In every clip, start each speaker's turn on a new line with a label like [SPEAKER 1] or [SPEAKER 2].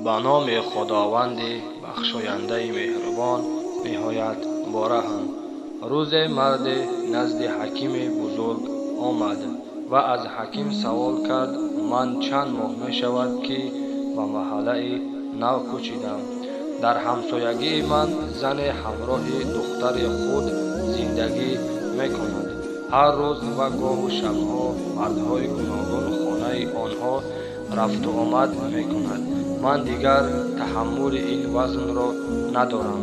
[SPEAKER 1] Ба номи Худованди бахшояндаи меҳрубон, ниҳоят бораҳм. Рӯзе марде назди ҳакими бузург омад ва аз ҳаким савол кард: ман чанд моҳ мешавад, ки ба маҳаллаи нав кӯчидам. Дар ҳамсоягии ман зане ҳамроҳи духтари худ зиндагӣ мекунад. Ҳар рӯз ва гоҳу шабҳо мардҳои гуногун хонаи онҳо рафту омад мекунад. Ман дигар таҳаммули ин вазнро надорам.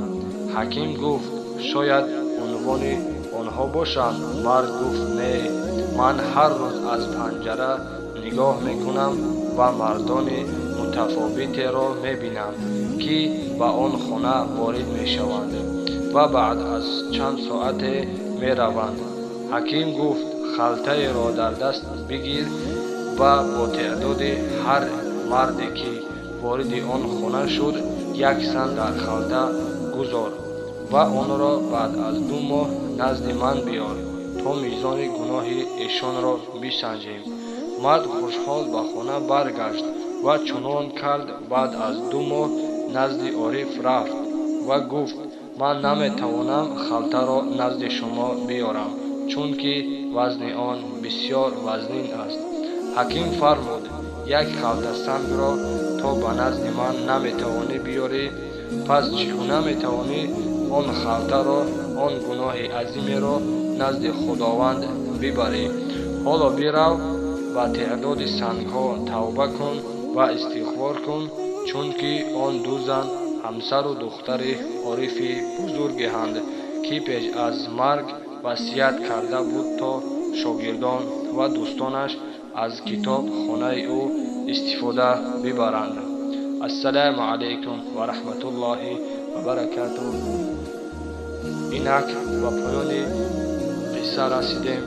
[SPEAKER 1] Ҳаким гуфт: шояд унвони онҳо бошанд? Мард гуфт: не, ман ҳар рӯз аз панҷара нигоҳ мекунам ва мардони мутафовитеро мебинам, ки ба он хона ворид мешаванд ва баъд аз чанд соате мераванд. Ҳаким гуфт: халтаеро дар даст бигир ва бо теъдоди ҳар марде ки вориди он хона шуд, як санг дар халта гузор ва онро баъд аз 2 моҳ назди ман биёр, то мизони гуноҳи эшонро бисанҷем. Мард хушҳол ба хона баргашт ва чунон кард. Баъд аз 2 моҳ назди ориф рафт ва гуфт: ман наметавонам халтаро назди шумо биёрам, чунки вазни он бисёр вазнин аст. Ҳаким фармуд: як халта сангро то ба назди ман наметавонӣ биёрӣ, пас чӣ гуна метавонӣ он халтаро, он гуноҳи азимеро назди Худованд бибарӣ? Ҳоло бирав, ба теъдоди сангҳо тавба кун ва истиғфор кун, чунки он ду зан ҳамсару духтари орифи бузургеҳанд, ки пеш аз марг васият карда буд, то шогирдон ва дӯстонаш аз китоб хонаи ӯ истифода бибаранд. Ассалому алайкум ва раҳматуллоҳи ва баракатуҳ. Инак ба поёни қисса расидем.